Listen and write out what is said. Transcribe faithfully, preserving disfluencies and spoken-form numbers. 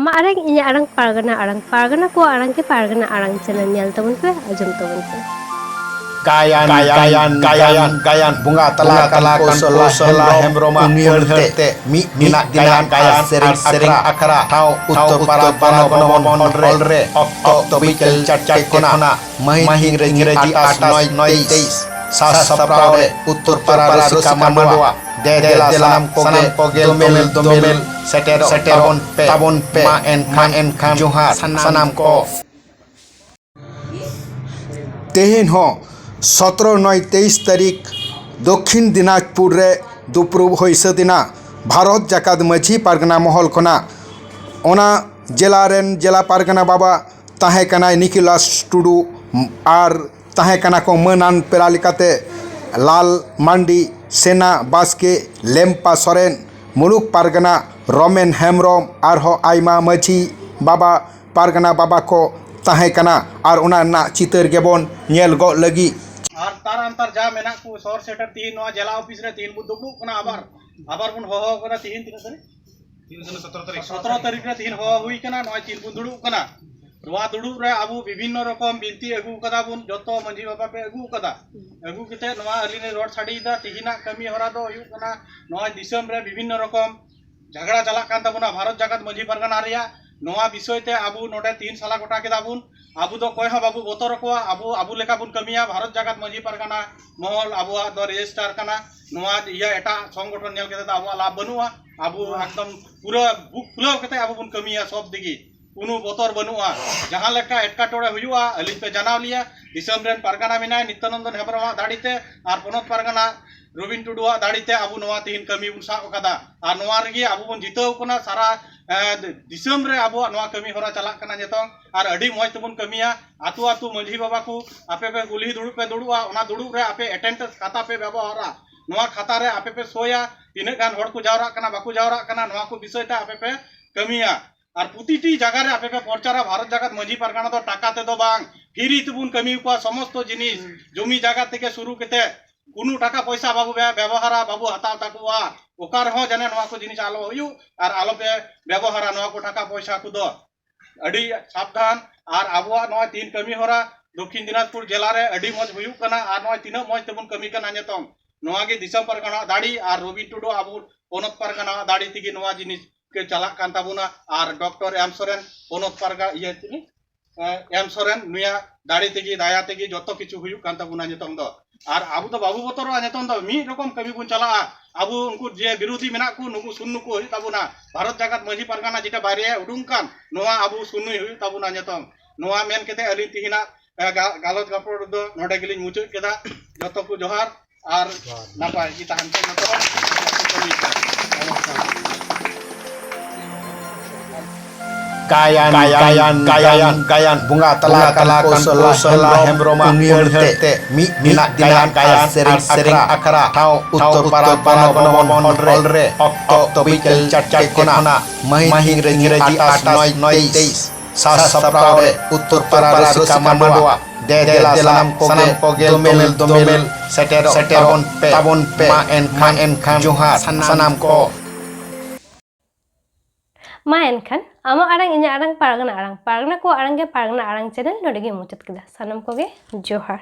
ᱟᱢᱟᱜ ᱟᱲᱟᱝ, ᱤᱧᱟᱹᱜ ᱟᱲᱟᱝ, ᱯᱟᱨᱜᱟᱱᱟ ᱟᱲᱟᱝ, ᱯᱟᱨᱜᱟᱱᱟ ᱠᱚᱣᱟᱜ ᱟᱲᱟᱝ ᱜᱮ ᱯᱟᱨᱜᱟᱱᱟ ᱟᱲᱟᱝ ᱪᱮᱱᱮᱞ ᱧᱮᱞ ᱛᱟᱵᱚᱱ ᱯᱮ, ᱟᱸᱡᱚᱢ ᱛᱟᱵᱚᱱ ᱯᱮ᱾ ᱜᱟᱭᱟᱱ, ᱜᱟᱭᱟᱱ, ᱜᱟᱭᱟᱱ, ᱜᱟᱭᱟᱱ, ᱵᱚᱸᱜᱟ ᱛᱟᱞᱟ ᱠᱟᱱ ᱠᱚᱥᱚᱞᱟ ᱦᱮᱢᱵᱨᱚᱢ ᱩᱱᱤᱭᱟᱹᱲ ᱛᱮ ᱢᱤᱫ ᱫᱤᱱᱟᱜ ᱜᱟᱭᱟᱱ ᱟᱨ ᱥᱮᱨᱮᱧ ᱟᱠᱷᱲᱟ ᱴᱷᱟᱣ ᱩᱛᱛᱚᱨ ᱯᱟᱨᱟ ᱵᱚᱱᱚᱵᱷᱚᱵᱚᱱ ᱦᱚᱞ ᱨᱮ ᱚᱠᱛᱚ ᱵᱤᱠᱮᱞ ᱪᱟᱨᱴᱮ ᱠᱷᱚᱱᱟᱜ ᱢᱟᱹᱦᱤᱛ ᱤᱝᱨᱮᱡᱤ ᱟᱴᱷᱟᱥ ᱱᱚᱭ ᱛᱮᱭᱤᱥ᱾ ᱥᱟᱡᱽ ᱥᱟᱯᱲᱟᱣ ᱨᱮ ᱩᱛᱛᱚᱨ ᱯᱟᱨᱟ ᱨᱩᱥᱤᱠᱟ ᱢᱟᱰᱣᱟ᱾ ᱫᱮ ᱫᱮᱞᱟ ᱥᱟᱱᱟᱢ ᱠᱚᱜᱮ ᱫᱚᱢᱮᱞ ᱫᱚᱢᱮᱞ ᱥᱮᱴᱮᱨᱚᱜ ᱛᱟᱵᱚᱱ ᱯᱮ, ᱛᱟᱵᱚᱱ ᱯᱮ᱾ ᱢᱟ ᱮᱱᱠᱷᱟᱱ, ᱢᱟ ᱮᱱᱠᱷᱟᱱ ᱡᱚᱦᱟᱨ ᱡᱚᱦᱟᱨ ᱥᱟᱱᱟᱢ ᱥᱟᱱᱟᱢ ᱠᱚ᱾ ᱠᱚ᱾ ᱛᱮᱦᱮᱧ ᱦᱚᱸ ᱥᱚᱛᱨᱚ ᱱᱚᱭ ᱛᱮᱭᱤᱥ ᱛᱟᱹᱨᱤᱠᱷ ᱫᱚᱠᱠᱷᱤᱱ ᱫᱤᱱᱟᱡᱽᱯᱩᱨ ᱨᱮ ᱫᱩᱯᱲᱩᱵ ᱦᱩᱭ ᱥᱟᱹᱛ ᱮᱱᱟ ᱵᱷᱟᱨᱚᱛ ᱡᱟᱠᱟᱛ ᱢᱟᱹᱡᱷᱤ ᱯᱟᱨᱜᱟᱱᱟ ᱢᱚᱦᱚᱞ ᱠᱷᱚᱱᱟᱜ᱾ ᱚᱱᱟ ᱡᱮᱞᱟ ᱨᱮᱱ ᱡᱮᱞᱟ ᱯᱟᱨᱜᱟᱱᱟ ᱵᱟᱵᱟ ᱛᱟᱦᱮᱸ ᱠᱟᱱᱟᱭ ᱱᱤᱠᱤᱞᱟᱥ ᱴᱩᱰᱩ ᱟᱨ ᱛᱟᱦᱮᱸ ᱠᱟᱱᱟ ᱠᱚ ᱢᱟᱹᱱᱟᱱ ᱯᱮᱲᱟ ᱞᱮᱠᱟᱛᱮ ᱞᱟᱞ ᱢᱟᱱᱰᱤ, ᱥᱮᱱᱟ ᱵᱟᱥᱠᱮ, ᱞᱮᱢᱯᱟ ᱥᱚᱨᱮᱱ, ᱢᱩᱞᱩᱠ ᱯᱟᱨᱜᱟᱱᱟ ᱨᱚᱢᱮᱱ ᱦᱮᱢᱵᱨᱚᱢ, ᱟᱨᱦᱚᱸ ᱟᱭᱢᱟ ᱢᱟᱹᱡᱷᱤ ᱵᱟᱵᱟ, ᱯᱟᱨᱜᱟᱱᱟ ᱵᱟᱵᱟ ᱠᱚ ᱛᱟᱦᱮᱸ ᱠᱟᱱᱟ᱾ ᱟᱨ ᱚᱱᱟ ᱨᱮᱱᱟᱜ ᱪᱤᱛᱟᱹᱨ ᱜᱮᱵᱚᱱ ᱧᱮᱞ ᱜᱚᱫ ᱞᱟᱹᱜᱤᱫ᱾ ᱟᱨ ᱛᱟᱨ ᱟᱱᱛᱟᱨ ᱡᱟ ᱢᱮᱱᱟᱜ ᱠᱚ ᱥᱚᱦᱚᱨ ᱥᱮᱴᱮᱨ ᱛᱤᱦᱤᱧ ᱱᱚᱣᱟ ᱡᱮᱞᱟ ᱚᱯᱷᱤᱥ ᱨᱮ ᱛᱤᱦᱤᱧ ᱵᱚ ᱫᱩᱲᱩᱵ ᱠᱟᱱᱟ, ᱟᱵᱟᱨ ᱟᱵᱟᱨ ᱵᱚᱱ ᱦᱚᱦᱚ ᱠᱟᱫᱟ᱾ ᱛᱤᱦᱤᱧ ᱛᱤᱱᱟᱹᱜ ᱛᱟᱹᱨᱤᱠᱷ? ᱛᱤᱦᱤᱧ ᱠᱟᱱᱟ ᱥᱚᱛᱨᱚ ᱛᱟᱹᱨᱤᱠᱷ᱾ ᱥᱚᱛᱨᱚ ᱛᱟᱹᱨᱤᱠᱷ ᱨᱮ ᱛᱤᱦᱤᱧ ᱦᱚᱦᱚ ᱦᱩᱭ ᱠᱟᱱᱟ, ᱱᱚᱜᱼᱚᱭ ᱛᱤᱦᱤᱧ ᱵᱚᱱ ᱫᱩᱲᱩᱵ ᱠᱟᱱᱟ᱾ ᱱᱚᱣᱟ ᱫᱩᱲᱩᱵ ᱨᱮ ᱟᱵᱚ ᱵᱤᱵᱷᱤᱱᱱᱚ ᱨᱚᱠᱚᱢ ᱵᱤᱱᱛᱤ ᱟᱹᱜᱩ ᱠᱟᱫᱟ ᱵᱚᱱ, ᱡᱚᱛᱚ ᱢᱟᱹᱡᱷᱤ ᱵᱟᱵᱟ ᱯᱮ ᱟᱹᱜᱩ ᱠᱟᱫᱟ᱾ ᱟᱹᱜᱩ ᱠᱟᱛᱮ ᱱᱚᱣᱟ ᱟᱹᱞᱤᱧ ᱞᱤᱧ ᱨᱚᱲ ᱥᱟᱰᱮᱭᱮᱫᱟ, ᱛᱤᱦᱤᱧᱟᱜ ᱠᱟᱹᱢᱤ ᱦᱚᱨᱟ ᱫᱚ ᱦᱩᱭᱩᱜ ᱠᱟᱱᱟ ᱱᱚᱜᱼᱚᱭ ᱫᱤᱥᱚᱢ ᱨᱮ ᱵᱤᱵᱷᱤᱱᱱᱚ ᱨᱚᱠᱚᱢ ᱡᱷᱟᱜᱽᱲᱟ ᱪᱟᱞᱟᱜ ᱠᱟᱱ ᱛᱟᱵᱚᱱᱟ ᱵᱷᱟᱨᱚᱛ ᱡᱟᱠᱟᱛ ᱢᱟᱹᱡᱷᱤ ᱯᱟᱨᱜᱟᱱᱟ ᱨᱮᱭᱟᱜ᱾ ᱱᱚᱣᱟ ᱵᱤᱥᱚᱭ ᱛᱮ ᱟᱵᱚ ᱱᱚᱰᱮ ᱛᱤᱦᱤᱧ ᱥᱟᱞᱟ ᱜᱚᱴᱟ ᱠᱮᱫᱟ ᱵᱚᱱ᱾ ᱟᱵᱚ ᱫᱚ ᱚᱠᱚᱭ ᱦᱚᱸ ᱵᱟᱵᱚ ᱵᱚᱛᱚᱨ ᱟᱠᱚᱣᱟ, ᱟᱵᱚ ᱟᱵᱚ ᱞᱮᱠᱟ ᱵᱚᱱ ᱠᱟᱹᱢᱤᱭᱟ᱾ ᱵᱷᱟᱨᱚᱛ ᱡᱟᱠᱟᱛ ᱢᱟᱹᱡᱷᱤ ᱯᱟᱨᱜᱟᱱᱟ ᱢᱚᱦᱚᱞ ᱟᱵᱚᱣᱟᱜ ᱫᱚ ᱨᱮᱡᱤᱥᱴᱟᱨ ᱠᱟᱱᱟ᱾ ᱱᱚᱣᱟ ᱤᱭᱟᱹ ᱮᱴᱟᱜ ᱥᱚᱝᱜᱚᱴᱷᱚᱱ ᱧᱮᱞ ᱠᱟᱛᱮ ᱫᱚ ᱟᱵᱚᱣᱟᱜ ᱞᱟᱵᱷ ᱵᱟᱹᱱᱩᱜᱼᱟ᱾ ᱟᱵᱚ ᱮᱠᱫᱚᱢ ᱯᱩᱨᱟᱹ ᱵᱩᱠ ᱠᱷᱩᱞᱟᱹᱣ ᱠᱟᱛᱮ ᱟᱵᱚ ᱵᱚᱱ ᱠᱟᱹᱢᱤᱭᱟ ᱥᱚᱵ ᱫᱤᱜᱮ᱾ ᱠᱳᱱᱳ ᱵᱚᱛᱚᱨ ᱵᱟᱹᱱᱩᱜᱼᱟ᱾ ᱡᱟᱦᱟᱸ ᱞᱮᱠᱟ ᱮᱴᱠᱮᱴᱚᱬᱮ ᱦᱩᱭᱩᱜᱼᱟ, ᱟᱹᱞᱤᱧ ᱯᱮ ᱡᱟᱱᱟᱣ ᱞᱤᱧᱟ᱾ ᱫᱤᱥᱚᱢ ᱨᱮᱱ ᱯᱟᱨᱜᱟᱱᱟ ᱢᱮᱱᱟᱭ ᱱᱤᱛᱭᱟᱱᱚᱱᱫᱚᱱ ᱦᱮᱢᱵᱨᱚᱢᱟᱜ ᱫᱟᱲᱮ ᱛᱮ ᱟᱨ ᱯᱚᱱᱚᱛ ᱯᱟᱨᱜᱟᱱᱟ ᱨᱚᱵᱤᱱ ᱴᱩᱰᱩᱣᱟᱜ ᱫᱟᱲᱮ ᱛᱮ ᱟᱵᱚ ᱱᱚᱣᱟ ᱛᱮᱦᱮᱧ ᱠᱟᱹᱢᱤ ᱵᱚᱱ ᱥᱟᱵ ᱟᱠᱟᱫᱟ᱾ ᱟᱨ ᱱᱚᱣᱟ ᱨᱮᱜᱮ ᱟᱵᱚ ᱵᱚᱱ ᱡᱤᱛᱟᱹᱣ ᱠᱟᱱᱟ᱾ ᱥᱟᱨᱟ, ᱮ, ᱫᱤᱥᱚᱢ ᱨᱮ ᱟᱵᱚᱣᱟᱜ ᱱᱚᱣᱟ ᱠᱟᱹᱢᱤ ᱦᱚᱨᱟ ᱪᱟᱞᱟᱜ ᱠᱟᱱᱟ ᱱᱤᱛᱚᱝ᱾ ᱟᱨ ᱟᱹᱰᱤ ᱢᱚᱡᱽ ᱛᱮᱵᱚᱱ ᱠᱟᱹᱢᱤᱭᱟ᱾ ᱟᱛᱳ ᱟᱛᱳ ᱢᱟᱹᱡᱷᱤ ᱵᱟᱵᱟ ᱠᱚ ᱟᱯᱮ ᱯᱮ ᱠᱩᱞᱦᱤ ᱫᱩᱲᱩᱵ ᱯᱮ ᱫᱩᱲᱩᱵᱼᱟ, ᱚᱱᱟ ᱫᱩᱲᱩᱵ ᱨᱮ ᱟᱯᱮ ᱮᱴᱮᱱᱰᱮᱱᱥ ᱠᱷᱟᱛᱟ ᱯᱮ ᱵᱮᱵᱚᱦᱟᱨᱟ᱾ ᱱᱚᱣᱟ ᱠᱷᱟᱛᱟ ᱨᱮ ᱟᱯᱮ ᱯᱮ ᱥᱳᱭᱟ, ᱛᱤᱱᱟᱹᱜ ᱜᱟᱱ ᱦᱚᱲ ᱠᱚ ᱡᱟᱣᱨᱟᱜ ᱠᱟᱱᱟ, ᱵᱟᱠᱚ ᱡᱟᱣᱨᱟᱜ ᱠᱟᱱᱟ, ᱱᱚᱣᱟ ᱠᱚ ᱵᱤᱥᱚᱭ ᱛᱮ ᱟᱯᱮ ᱯᱮ ᱠᱟᱹᱢᱤᱭᱟ᱾ ᱟᱨ ᱯᱨᱚᱛᱤᱴᱤ ᱡᱟᱭᱜᱟ ᱨᱮ ᱟᱯᱮ ᱯᱮ ᱯᱨᱚᱪᱟᱨᱟ᱾ ᱵᱷᱟᱨᱚᱛ ᱡᱟᱠᱟᱛ ᱢᱟᱹᱡᱷᱤ ᱯᱟᱨᱜᱟᱱᱟ ᱫᱚ ᱴᱟᱠᱟ ᱛᱮᱫᱚ ᱵᱟᱝ, ᱯᱷᱤᱨᱤ ᱛᱮᱵᱚᱱ ᱠᱟᱹᱢᱤ ᱠᱚᱣᱟ᱾ ᱥᱚᱢᱚᱥᱛᱚ ᱡᱤᱱᱤᱥ, ᱡᱚᱢᱤ ᱡᱟᱭᱜᱟ ᱛᱷᱮᱠᱮ ᱥᱩᱨᱩ ᱠᱟᱛᱮ ᱠᱳᱱᱳ ᱴᱟᱠᱟ ᱯᱚᱭᱥᱟ ᱵᱟᱵᱚ ᱵᱮ-, ᱵᱮᱵᱚᱦᱟᱨᱟ, ᱵᱟᱵᱚ ᱦᱟᱛᱟᱣ ᱛᱟᱠᱚᱣᱟ᱾ ᱚᱠᱟ ᱨᱮᱦᱚᱸ ᱡᱟᱱᱮ ᱱᱚᱣᱟ ᱠᱚ ᱡᱤᱱᱤᱥ ᱟᱞᱚ ᱦᱩᱭᱩᱜ ᱟᱨ ᱟᱞᱚᱯᱮ ᱵᱮᱵᱚᱦᱟᱨᱟ ᱱᱚᱣᱟ ᱠᱚ ᱴᱟᱠᱟ ᱯᱚᱭᱥᱟ ᱠᱚᱫᱚ᱾ ᱟᱹᱰᱤ ᱥᱟᱵᱫᱷᱟᱱ᱾ ᱟᱨ ᱟᱵᱚᱣᱟᱜ ᱱᱚᱣᱟ ᱛᱤᱱ ᱠᱟᱹᱢᱤ ᱦᱚᱨᱟ ᱫᱚᱠᱠᱷᱤᱱ ᱫᱤᱱᱟᱡᱽᱯᱩᱨ ᱡᱮᱞᱟ ᱨᱮ ᱟᱹᱰᱤ ᱢᱚᱡᱽ ᱦᱩᱭᱩᱜ ᱠᱟᱱᱟ ᱟᱨ ᱱᱚᱜᱼᱚᱭ ᱛᱤᱱᱟᱹᱜ ᱢᱚᱡᱽ ᱛᱮᱵᱚᱱ ᱠᱟᱹᱢᱤ ᱠᱟᱱᱟ ᱱᱤᱛᱚᱝ᱾ ᱱᱚᱣᱟ ᱜᱮ ᱫᱤᱥᱚᱢ ᱯᱟᱨᱜᱟᱱᱟ ᱫᱟᱲᱮ ᱟᱨ ᱨᱚᱵᱤᱱ ᱴᱩᱰᱩ ᱟᱵᱚ ᱯᱚᱱᱚᱛ ᱯᱟᱨᱜᱟᱱᱟ ᱫᱟᱲᱮ ᱛᱮᱜᱮ ᱱᱚᱣᱟ ᱡᱤᱱᱤᱥ ᱜᱮ ᱪᱟᱞᱟᱜ ᱠᱟᱱ ᱛᱟᱵᱚᱱᱟ᱾ ᱟᱨ ᱰᱚᱠᱴᱚᱨ ᱮᱢ ᱥᱚᱨᱮᱱ ᱯᱚᱱᱚᱛ ᱯᱟᱨᱜᱟ-, ᱤᱭᱟᱹ ᱪᱤᱞᱤ? ᱮ, ᱮᱢ ᱥᱚᱨᱮᱱ ᱱᱩᱭᱟᱜ ᱫᱟᱲᱮ ᱛᱮᱜᱮ, ᱫᱟᱭᱟ ᱛᱮᱜᱮ ᱡᱚᱛᱚ ᱠᱤᱪᱷᱩ ᱦᱩᱭᱩᱜ ᱠᱟᱱ ᱛᱟᱵᱚᱱᱟ ᱱᱤᱛᱚᱝ ᱫᱚ᱾ ᱟᱨ ᱟᱵᱚ ᱫᱚ ᱵᱟᱵᱚ ᱵᱚᱛᱚᱨᱚᱜᱼᱟ ᱱᱤᱛᱚᱝ ᱫᱚ, ᱢᱤᱫ ᱨᱚᱠᱚᱢ ᱠᱟᱹᱢᱤ ᱵᱚᱱ ᱪᱟᱞᱟᱜᱼᱟ᱾ ᱟᱵᱚ ᱩᱱᱠᱩ ᱡᱮ ᱵᱤᱨᱳᱫᱷᱤ ᱢᱮᱱᱟᱜ ᱠᱚ, ᱱᱩᱠᱩ ᱥᱩᱱ ᱱᱩᱠᱩ ᱦᱩᱭᱩᱜ ᱛᱟᱵᱚᱱᱟ᱾ ᱵᱷᱟᱨᱚᱛ ᱡᱟᱠᱟᱛ ᱢᱟᱹᱡᱷᱤ ᱯᱟᱨᱜᱟᱱᱟ ᱡᱮᱴᱟ ᱵᱟᱨᱭᱟ ᱩᱰᱩᱝ ᱠᱟᱱ, ᱱᱚᱣᱟ ᱟᱵᱚ ᱥᱩᱱᱩᱭ ᱦᱩᱭᱩᱜ ᱛᱟᱵᱚᱱᱟ ᱱᱤᱛᱚᱝ᱾ ᱱᱚᱣᱟ ᱢᱮᱱ ᱠᱟᱛᱮ ᱟᱹᱞᱤᱧ ᱛᱮᱦᱮᱧᱟᱜ, ᱮ, ᱜᱟ-, ᱜᱟᱞᱚᱪ ᱜᱟᱯᱚᱲ ᱫᱚ ᱱᱚᱰᱮ ᱜᱮᱞᱤᱧ ᱢᱩᱪᱟᱹᱫ ᱠᱮᱫᱟ᱾ ᱡᱚᱛᱚ ᱠᱚ ᱡᱚᱦᱟᱨ᱾ ᱟᱨ ᱱᱟᱯᱟᱭ ᱜᱮ ᱛᱟᱦᱮᱱ ᱯᱮ ᱡᱚᱛᱚ ᱦᱚᱲ᱾ ᱜᱟᱭᱟᱱ, ᱜᱟᱭᱟᱱ, ᱜᱟᱭᱟᱱ, ᱜᱟᱭᱟᱱ, ᱵᱚᱸᱜᱟ ᱛᱟᱞᱟ ᱠᱟᱱ ᱠᱚᱥᱚᱞᱟ ᱦᱮᱢᱵᱨᱚᱢ ᱩᱱᱤᱭᱟᱹᱲ ᱛᱮ ᱢᱤᱫ ᱫᱤᱱᱟᱜ ᱜᱟᱭᱟᱱ ᱟᱨ ᱥᱮᱨᱮᱧ ᱟᱠᱷᱲᱟ, ᱴᱷᱟᱶ ᱩᱛᱛᱚᱨ ᱯᱟᱨᱟ ᱵᱚᱱᱚ ᱵᱷᱚᱵᱚᱱ ᱦᱚᱞ ᱨᱮ, ᱚᱠᱛᱚ ᱵᱤᱠᱮᱞ ᱪᱟᱨᱴᱟ ᱠᱷᱚᱱᱟᱜ ᱢᱟᱹᱦᱤᱛ ᱤᱝᱨᱮᱡᱤ ᱟᱴᱷᱟᱥ ᱱᱚᱭ ᱛᱮᱭᱤᱥ, ᱥᱟᱡᱽ ᱥᱟᱯᱲᱟᱣ ᱨᱮ ᱩᱛᱛᱚᱨ ᱯᱟᱨᱟ ᱨᱩᱥᱤᱠᱟ ᱢᱟᱰᱣᱟ᱾ ᱫᱮ ᱫᱮᱞᱟ ᱥᱟᱱᱟᱢ ᱠᱚᱜᱮ ᱫᱚᱢᱮᱞ ᱫᱚᱢᱮᱞ ᱥᱮᱴᱮᱨᱚᱜ ᱛᱟᱵᱚᱱ ᱯᱮ᱾ ᱢᱟ ᱮᱱᱠᱷᱟᱱ ᱡᱚᱦᱟᱨ ᱥᱟᱱᱟᱢ ᱠᱚ᱾ ᱢᱟ ᱮᱱᱠᱷᱟᱱ ᱟᱢᱟᱜ ᱟᱲᱟᱝ ᱤᱧᱟᱹᱜ ᱟᱲᱟᱝ ᱯᱟᱨᱜᱟᱱᱟ ᱟᱲᱟᱝ, ᱯᱟᱨᱜᱟᱱᱟ ᱠᱚᱣᱟᱜ ᱟᱲᱟᱝ ᱜᱮ ᱯᱟᱨᱜᱟᱱᱟ ᱟᱲᱟᱝ ᱪᱮᱱᱮᱞ ᱱᱚᱰᱮ ᱜᱮ ᱢᱩᱪᱟᱹᱫ ᱠᱮᱫᱟ᱾ ᱥᱟᱱᱟᱢ ᱠᱚᱜᱮ ᱡᱚᱦᱟᱨ᱾